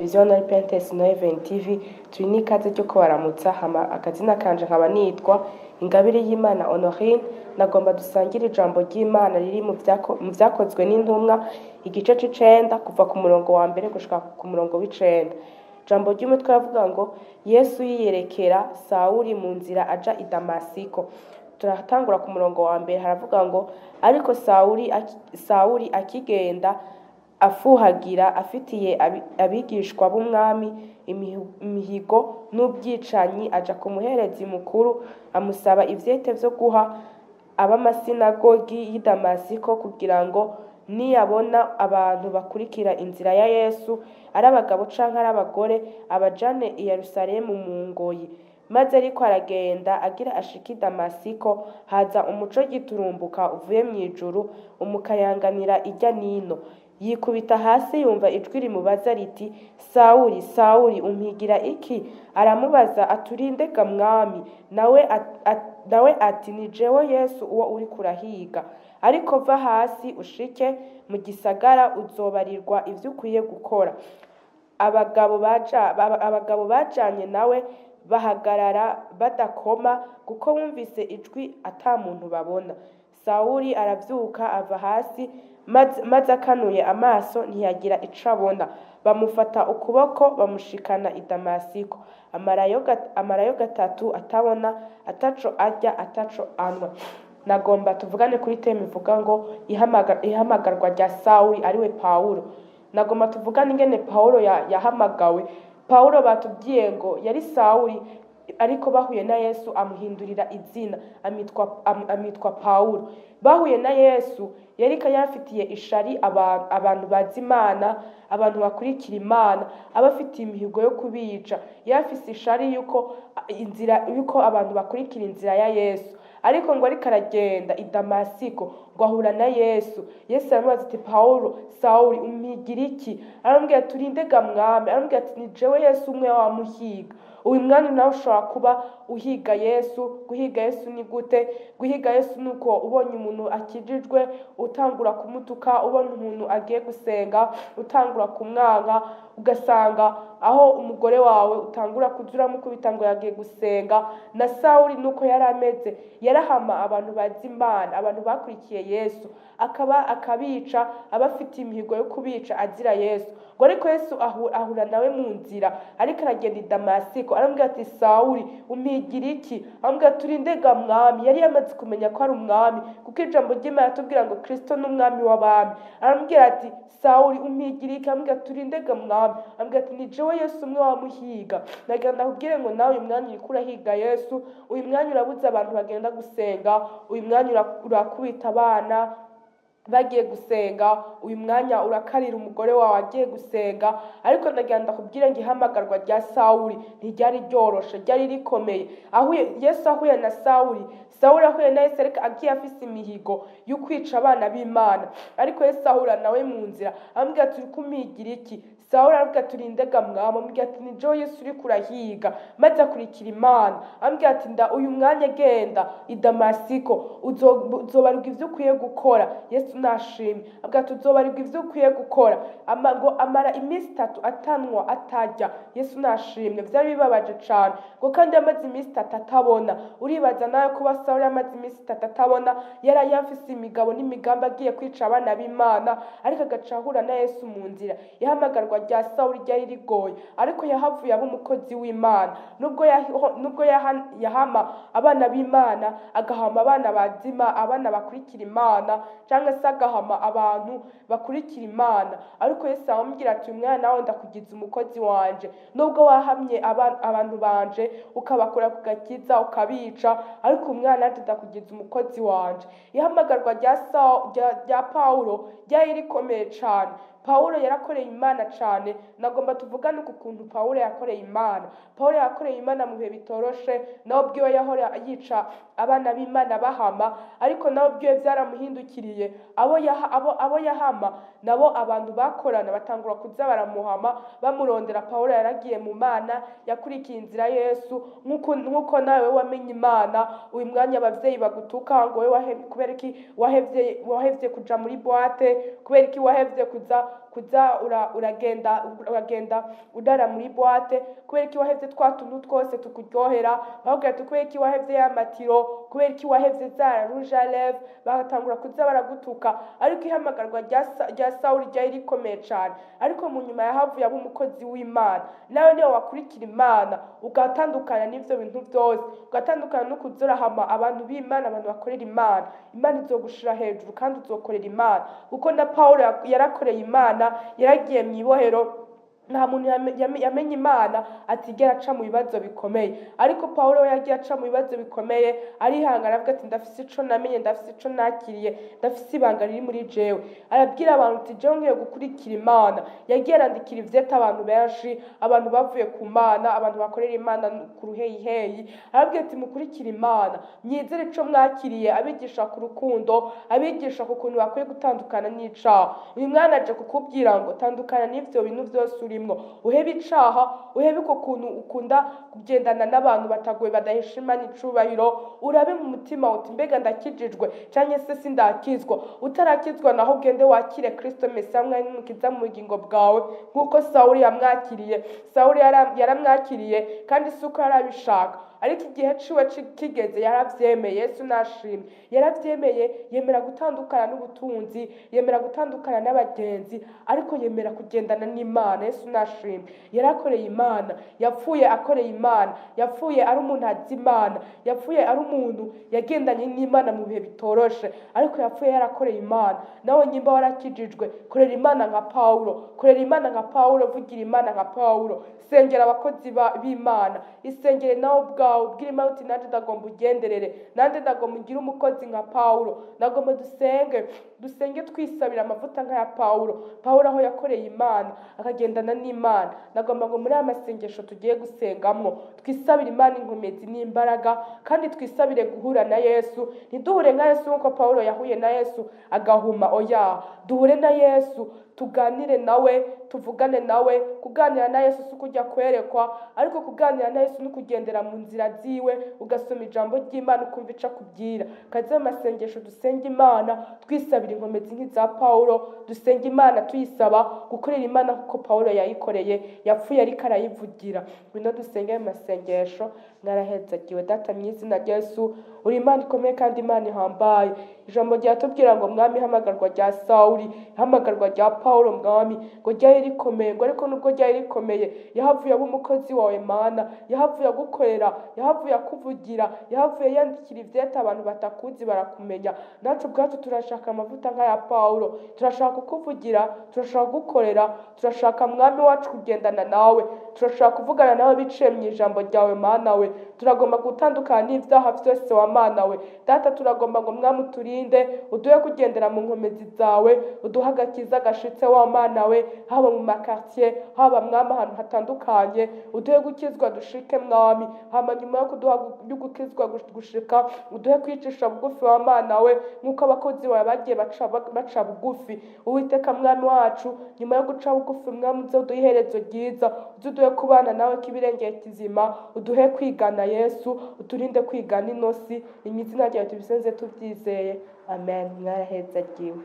Televiziyo na Pentesi na Even TV. Turi n'ikaze ryo kubaramutsa. Hama akazina kanje nkaba nitwa Ingabire y'Imana Honorine. Nagomba dusangire ijambo ry'Imana riri mu vyakozwe n'intumwa, igice c'icenda, kuva ku murongo wa mbere gushika ku murongo w'icenda. Ijambo ry'umutwe ravuga ngo: "Yesu yiyerekera Sawuli mu nzira aja i Damasiko." Turatangura ku murongo wa mbere. Haravuga ngo: "Ariko Sawuli akigenda afuhagira, afitiye abigishwa b'Umwami imihigo n'ubwicanyi, aja ku muherezi mukuru, amusaba ivyete vyo guha ab'amasinagogi y'i Damasiko, kugira ngo niyabona abantu bakurikira inzira ya Yesu, ari abagabo canke ari abagore, abajane i Yerusalemu mu ngoyi. Maze ariko aragenda agira ashike i Damasiko, haza umuco giturumbuka uvuye mw'ijuru, umukayanganira irya nino. Yikubita hasi, yumva ijwi rimubaza riti: 'Sawuli, Sawuli, umpigira iki?' Aramubaza ati: 'Uri nde ga, Mwami?' Nawe ati: 'Ni jewe Yesu uwo uriko urahiga. Ariko va hasi ushike mu gisagara, uzobarirwa ivyo ukwiye gukora.' Abagabo bajanye nawe bahagarara badakoma, kuko bumvise ijwi ata muntu babona. Sawuli aravyuka, ava hasi, maze akanuye amaso ntiyagira ico abona. Bamufata ukuboko, bamushikana i Damasiko. Amarayo 3 atabona, ataco arya, ataco anywa." Nagomba tuvugane kuri thème ivuga ngo ihamagarwa rya Sawuli, ariwe Pawulo. Nagomba tuvugane ingene Pawulo yahamagawe. Pawulo batubwiye ngo yari Sawuli, ariko bahuye na Yesu amuhindurira izina, amitwa Pawulo. Bahuye na Yesu, yariko yarafitiye ishari abantu bazi Imana, abantu bakurikira Imana, abafitiye imihigo yo kubica. Yarafise ishari yuko inzira, yuko abantu bakurikira inzira ya Yesu. Ariko ngo ariko aragenda i Damasiko, ngo ahura na Yesu. Yesu aramubaza ati: "Pawulo, Sawuli, umpigira iki?" Aramubwira ati: "Uri nde ga, Mwami?" Aramubwira ati: "Ni jewe Yesu umwe wamuhiga." Uyu mwanya nawe ushobora kuba uhiga Yesu. Guhiga Yesu ni gute? Guhiga Yesu ni uko ubonye umuntu akijijwe utangura kumutuka, ubona umuntu agiye gusenga utangura kumwanka, ugasanga aho umugore wawe utangura kuza uramukubita ngo yagiye gusenga. Na Sawuli nuko yari ameze, yarahama abantu bazi Imana, abantu bakurikiye Yesu, akaba akabica, abafitiye imihigo yo kubica azira Yesu. Ngo ariko Yesu ahura nawe mu nzira ariko aragenda i Damasiko, aramubwira ati: "Sawuli, umpigira iki?" Aramubwira ati: "Uri nde ga, Mwami?" Yari yamaze kumenya ko ari Umwami, kuko ijambo ry'Imana yatubwira ngo Kristo ni Umwami w'abami. Aramubwira ati: "Sawuli, umpigira iki?" Aramubwira ati: "Uri nde ga, Mwami?" Aramubwira ati: "Ni jewe Yesu umwe wamuhiga." Nagira ndakubwire ngo nawe uyu mwanya uriko urahiga Yesu, uyu mwanya urabuza abantu bagenda gusenga, uyu mwanya urakubita abana bagiye gusenga, uyu mwanya urakarira umugore wawe agiye gusenga. Ariko ndagira ndakubwire ngo ihamagarwa rya Sawuli ntiryari ryoroshe, ryari rikomeye. Ahuye Yesu, ahuye na Sawuli, Sawuli ahuye na Yesu, ariko agiye afise imihigo yo kwica abana b'Imana. Ariko Yesu ahura nawe mu nzira, aramubwira ati: "Uriko umpigira iki?" Sawuli aravuga ati: "Uri nde ga, Mwami?" Amubwira ati: "Ni jewe Yesu uriko urahiga." Maze akurikira Imana. Amubwira ati: "Nda uyu mwanya genda i Damasiko, uzobarirwa ivyo ukwiye gukora." Yesu nashimwe. Avuga ati: "Uzobarirwa ivyo ukwiye gukora." Ngo amara iminsi 3 atanwa, atarya. Yesu nashimwe. Vyari bibabaje cane, ngo kandi yamaze iminsi 3 atabona. Uribaza nawe kuba Sawuli yamaze iminsi 3 atabona, yari yafise imigabo n'imigambi, agiye kwica abana b'Imana, ariko agaca ahura na Yesu mu nzira. Ihamagarwa rya Sawuli ryari rigoye, ariko yahavuye aba umukozi w'Imana. Nubwo yahama abana b'Imana, agahama abana bazima, abana bakurikira Imana, cyangwa se agahama abantu bakurikira Imana, ariko Yesu aramubwira ati: "Umwana nawe ndakugize umukozi wanje. Nubwo wahamye abantu banje, ukabakura ku gakiza, ukabica, ariko umwana nanjye ndakugize umukozi wanje." Ihamagarwa rya Pawulo ryari rikomeye cane. Pawulo yarakoreye Imana cane. Nagomba tuvugane ku kuntu Pawulo yakoreye Imana. Pawulo yakoreye Imana mu bihe bitoroshe. Nawe ubwiwe yahora yica abana b'Imana bahama, ariko nawe ubwiwe byaramuhindukiriye. Abo yahama nabo abantu bakorana batangura kuza baramuhama, bamurondera. Pawulo yaragiye mu Mana, yakurikiye inzira Yesu. Nk'uko nawe wamenye Imana, uyu mwanya abavyeyi bagutuka ngo wewe kubera iki wahevye kuja muri boîte, kubera iki wahevye kuza. Kuza uragenda uragenda udara muri boîte? Kubera iki wahevye twa tuntu twose tukuryohera? Bakubwira ati: "Kubera iki wahevye ya matiro? Kubera iki wahevye za rouge à lèvres?" Bagatangura kuza baragutuka. Ariko ihamagarwa rya Sawuli ryari rikomeye cane, ariko mu nyuma yahavuye aba umukozi w'Imana. Nawe niyo wakurikira Imana, ugatandukana n'ivyo bintu vyose, ugatandukana no kuza urahama abantu b'Imana, abantu bakorera Imana, Imana izogushira hejuru kandi uzokorera Imana, kuko na Pawulo yarakoreye Imana, yaragiye mu ibohero. Nta muntu yamenye Imana atigera aca mu bibazo bikomeye, ariko Pawulo we yagiye aca mu bibazo bikomeye, arihangana, avuga ati: "Ndafise ico namenye, ndafise ico nakiriye, ndafise ibanga riri muri jewe." Arabwira abantu ati: "Jewe ngiye gukurikira Imana." Yagiye arandikira ivyete abantu benshi, abantu bavuye ku Mana, abantu bakorera Imana ku ruheyiheyi. Arabwira ati: "Mukurikire Imana, mwizere ico mwakiriye." Abigisha ku rukundo, abigisha ku kuntu bakwiye gutandukana n'icaha. Uyu mwana aje kukubwira ngo tandukana n'ivyo bintu vyose urimwo, uhebe icaha, uhebe uko kuntu ukunda kugendana n'abantu batagoye, badahesha Imana icubahiro. Urabe mu mutima uti: "Mbega ndakijijwe canke se sindakizwa?" Utarakizwa naho, ugende wakire Kristo Mesiya mwami n'Umukiza mu bugingo bwawe, nk'uko Sawuli yamwakiriye. Sawuli yaramwakiriye, kandi si uko yarabishaka, ariko igihe ciwe kigeze yaravyemeye. Yesu nashimye, yaravyemeye, yemera gutandukana n'ubutunzi, yemera gutandukana n'abagenzi, ariko yemera kugendana n'Imana. Yesu nashimye, yarakoreye Imana, yapfuye akoreye Imana, yapfuye ari umuntu azi Imana, yapfuye ari umuntu yagendanye n'Imana mu bihe bitoroshe, ariko yapfuye yarakoreye Imana. Nawe nyimba warakijijwe, korera Imana nka Pawulo, korera Imana nka Pawulo, vugira Imana nka Pawulo, sengera abakozi b'Imana, isengere nawe ubwawe, ubwire Imana uti: "Nanjye ndagomba ugenderere, nanjye ndagomba ugire umukozi nka Pawulo." Ndagomba dusenge, dusenge twisabira amavuta nk'aya Pawulo. Pawulo aho yakoreye Imana, akagendana n'Imana. Ndagomba ngo muri aya masengesho tugiye gusengamwo, twisabire Imana inkomezi n'imbaraga, kandi twisabire guhura na Yesu. Ntiduhure nka Yesu nk'uko Pawulo yahuye na Yesu agahuma, oya, duhure na Yesu, tuganire nawe, tuvugane nawe. Kuganira na Yesu si ukujya kwerekwa, ariko kuganira na Yesu ni ukugendera mu nzira ziwe, ugasoma ijambo ry'Imana, ukumva ico akubwira. Kaze mu masengesho, dusenge Imana twisabira inkomezi nk'iza Pawulo, dusenge Imana tuyisaba gukorera Imana kuko Pawulo yayikoreye, yapfuye ariko arayivugira. Ngwino dusenge mu masengesho. Mwarahezagiwe. Data, mu izina rya Yesu, uri Imana ikomeye kandi Imana ihambaye. Ijambo ryatubwira ngo, Mwami, ihamagarwa rya Sawuli, ihamagarwa rya Pawulo, Mwami, ngo ryari rikomeye, ngo ariko nubwo ryari rikomeye, yahavuye aba umukozi wawe Mana, yahavuye agukorera, yahavuye akuvugira, yahavuye yandikira ivyete abantu batakuzi barakumenya. Natwe ubwacu turashaka amavuta nk'aya Pawulo, turashaka kukuvugira, turashaka kugukorera, turashaka, Mwami wacu, kugendana nawe, turashaka kuvugana nawe biciye mu ijambo ryawe. Mana we, turagomba gutandukana n'ibyaha byose wa Mana we. Data, turagomba ngo, Mwami, uturinde, uduhe kugendera mu nkomezi zawe, uduhe agakiza gashitse wa Mana we, haba mu makartier, haba, Mwami, ahantu hatandukanye, uduhe gukizwa dushike, Mwami. Hama nyuma yo kuduha yo gukizwa gushika, uduhe kwicisha bugufi wa Mana we, nk'uko abakozi bawe bagiye baca bugufi. Uwiteka Mwami wacu, nyuma yo guca bugufi, Mwami, uze uduhe iherezo ryiza, uze uduhe kubana nawe k'ibirengeye kizima, uduhe kwigana Yesu, uturinde kwigana inosi. Ni mu izina ryawe tubisenze tubyizeye, amen. Mwarahezagiwe.